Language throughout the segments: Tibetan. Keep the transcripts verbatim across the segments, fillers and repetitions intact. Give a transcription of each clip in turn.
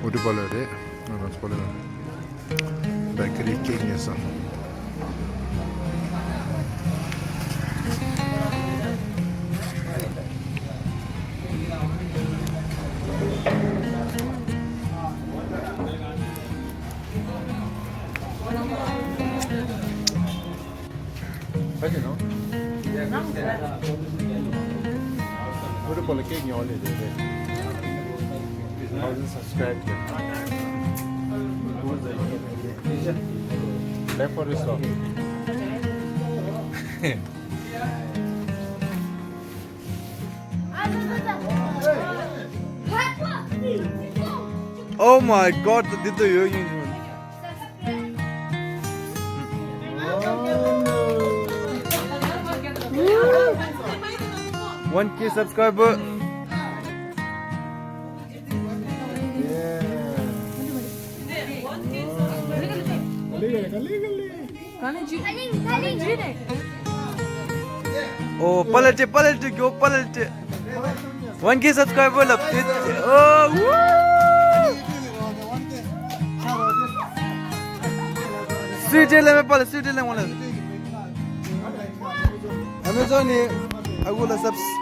ཊི་པ་ལ་རེད། ང་རང་ཚོ་པ་ལ་རེད། བེ་ཀ་རི་ཀེག་ཉོས་སོང་། ཁ་ཅིག་ནོ། ཨུ་རུ་པོ་ལ་ཀེག་ཉོ་ལེ་རེད་རེད། Thousand subscribe. Back for this one. Oh my god, the did the young. One K subscriber. Oh, palate, palate, go palate. One K subscriber la. Oh, woo! Sweet le me pala, sweet le wala. Amazon ni agu la subs-,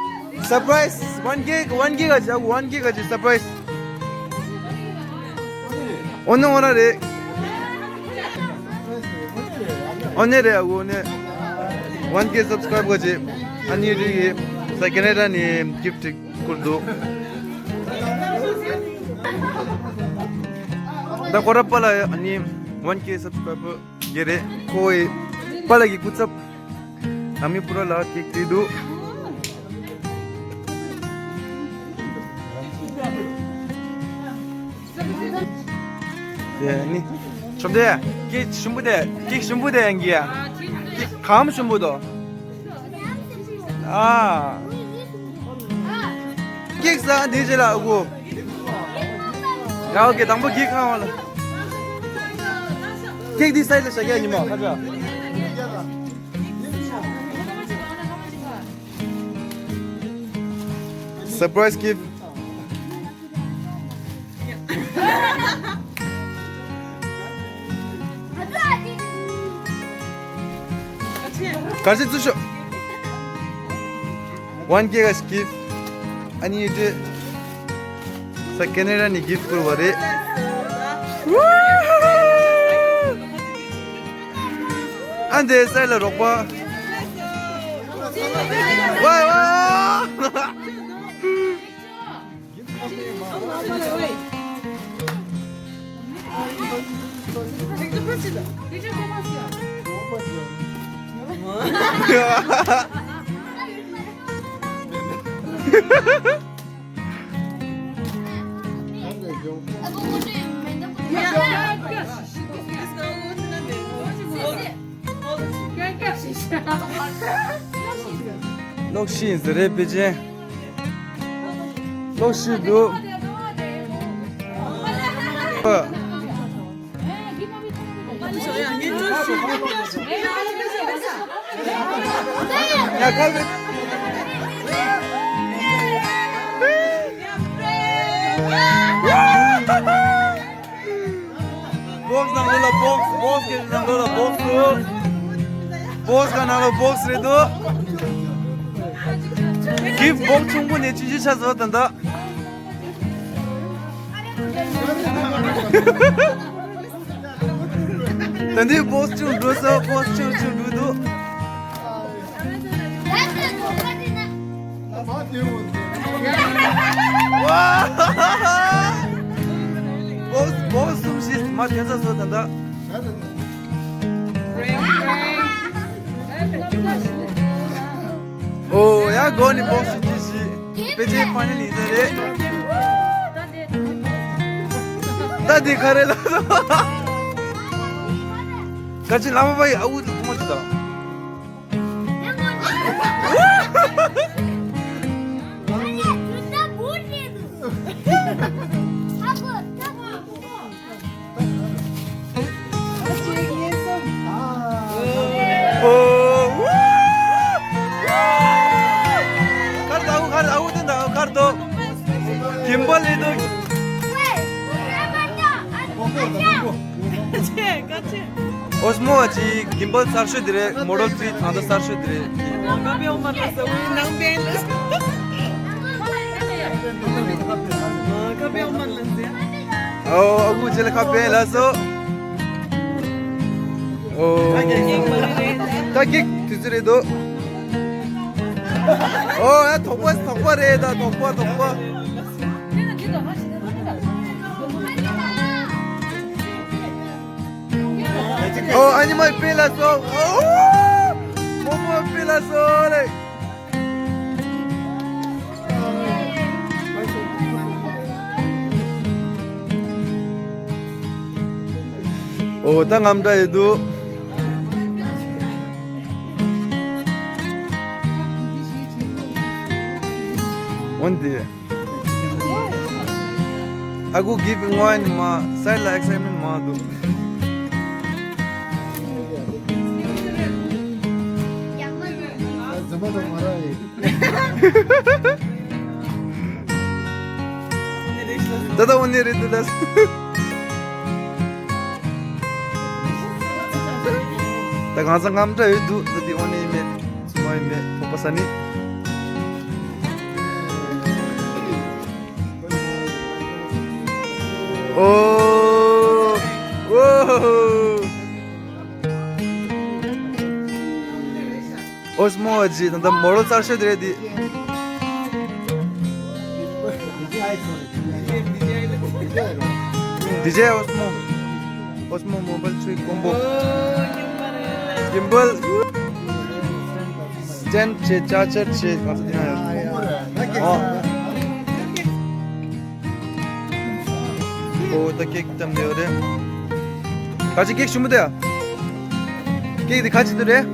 surprise. One K, one K ka ja, one K ka ja surprise. Ono ora re. One K subscribe ko je. Ani ri sa Canada ni gift kurdu. Da kora pala ani one K subscribe gere koi pala ki kutsap ami pura la kik tidu. ནི། ཆོམ་དེ། ཀེག་ཞིམ་པོ་དེ། ཀེག་ཞིམ་པོ་དེ་ཡང་གི་ཡ། ཀེག་གམ་ཞིམ་པོ་དོ། ཨ། ཀེག་ཟ་འདི་རྗེས་ལ་ཨ་གོ། ཡ་ཨོ་ཀེ་དང་པོ་ཀེག་ཁ་བ་ལ། ཀེག་འདི་སའི་ལ་ཤ་ག་ཉི་མ་ཁ་ཅ། Surprise gift. Kasi tu sho. One K kasi gift. Ani ite. Sa Canada ni gift kuru ware. Ande sa la ropa. Wah, wah. ལོག་ཤི་ཟེར་རེད་པེ་ཅན། ལོག་ཤི་འདུག་ཡ་ཁ་ལེ། བོག་སི་ནང་ལོགས་ལ་བོག་སི། བོག་སི་གི་ནང་ལོགས་ལ་བོག་སི། བོག་སི་གི་ནང་ལ་བོག་སི་རེད་འདུག་གིབ་བོག་སི་ཆུང་པོ་ནས་ཆུང་ཆུང་ཆགས་སོང་ད་ལྟ། ད་འདི་བོག་སི་ཆུང་འགྲོ་ས། བོག་སི་ཆུང་ཆུང་འགྲོ་འདུག་བོག་སི། བོག་སི་གསུམ་བཞི་མ་ཐོན་ས་སོ་ད་ལྟ། ཨོ་ཡ་གོ་ནི་བོག་སི་གཅིག་བཞི། དཔེ་ཆའི་ཕ་ནི་ལི་ཟེར་རེད། ད་འདི་ག་རེ་ལ། ག་ཅི་ལ་མ་པ་ཡི་ཨ་འུ་དེ་ཐོང་ཅི་ད། ཁར་དོ། ཁར་དོ། ཁར་དོ། ཁར་དོ། ཁྱིམ་པ་ལས་དོ། ཆེ་ག་ཆེ། ཨོ་སྨོ་ཅིག་གིམ་བལ་གསར་ཤོས་དེ་རེད། མོ་ཌལ་ཐི་རི་ད་ལྟ་གསར་ཤོས་དེ་རེད། ཁ་པེ་ཨོ་མ་ལ་ཟ་འོ་ནང་པའི་ལ། ཁ་པེ་ཨོ་མ་ལ་ཟ། ཨོ་ཨ་ཁུ་ཅེ་ལ་ཁ་པེ་ལ་སོ། ཨོ་ད་ཀེག་དུས་ཚོད་རེད་དོ། ཨོ་ཡ་དོག་པ་དོག་པ་རེད་ད། དོག་པ་དོག་པ། ཨོ་ཨ་ནི་མའི་པེ་ལ་སོ། ཨོ་མོ་མོ་པེ་ལ་སོ་ལེ། ཨོ་ད་ངམ་འདྲ་ཡོད་དུ། འོན་ཏེ། ཨ་ཁུ་གིབ་ངོ་ནི་མ་སའི་ལ་ཨེག་སའི་མེན་མ་འདུག། ད་ད་འོ་ནི་རེད་འདུག་ལ། ད་གང་ས་ངམ་འདྲ་ཡོད་འདུག། ད་དེ་འོ་ནི་མེད། སུ་མ་ཡིན་མེད། ཐོག་པ་ས་ནི། ཨོ། ཨོ། ཨོ་སྨོ་ཨ་ཅི་ད་ལྟ་མོ་ཌལ་གསར་ཤོས་དེ་རེད་དེ། ཌི་ཇེ་ཨོ་སྨོ། ཨོ་སྨོ་མོ་བལ་ཚུའི་ཀོམ་བོ། གིམ་བལ། སི་ཊེན་ཌི་བྱས་ཅར་ཇར་བྱས་གང་ས་དེ་ན་ཡོད། ཨོ། ཨོ་ད་ཀེག་བཏང་ཡོད་རེད། ཁ་ཅིག་ཀེག་ཞུ་མི་འདུག་ཡ། ཀེག་དེ་ཁ་ཅིག་འདུག་རེད།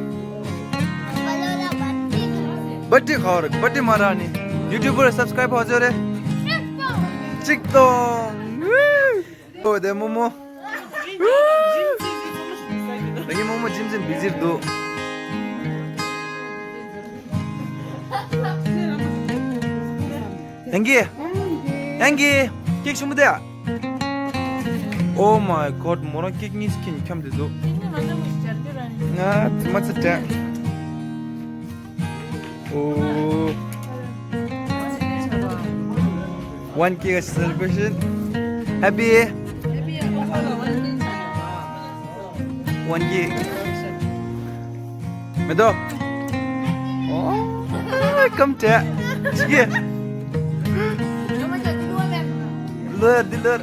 བར་ཐི་ཁ་བར་བར་ཐི་མ་རག་ནི། ཡུ་ཊུབ་པར་སབ་སི་ཀ་རེབ་ཧོ་ཟེར་རེད། གཅིག་སྟོང་། ཨོ་དེ་མོ་མོ། ད་གིན་མོ་མོ་ཇིམ་ཟིན་བི་ཟིར་འདུག། ཨེང་གི། ཨེང་གི། ཀེག་ཞུ་མི་འདུག་ཡ། Oh my god། མོ་རང་ཀེག་གཉིས་ཁྱེར་འཁྱམ་དེ་འདུག། ང་ཙི་མ་ཙི་དྲན། Oh. One K celebration. Happy. One K. མེ་ཏོག། Oh, come to. ལོར་འདི་ལོར།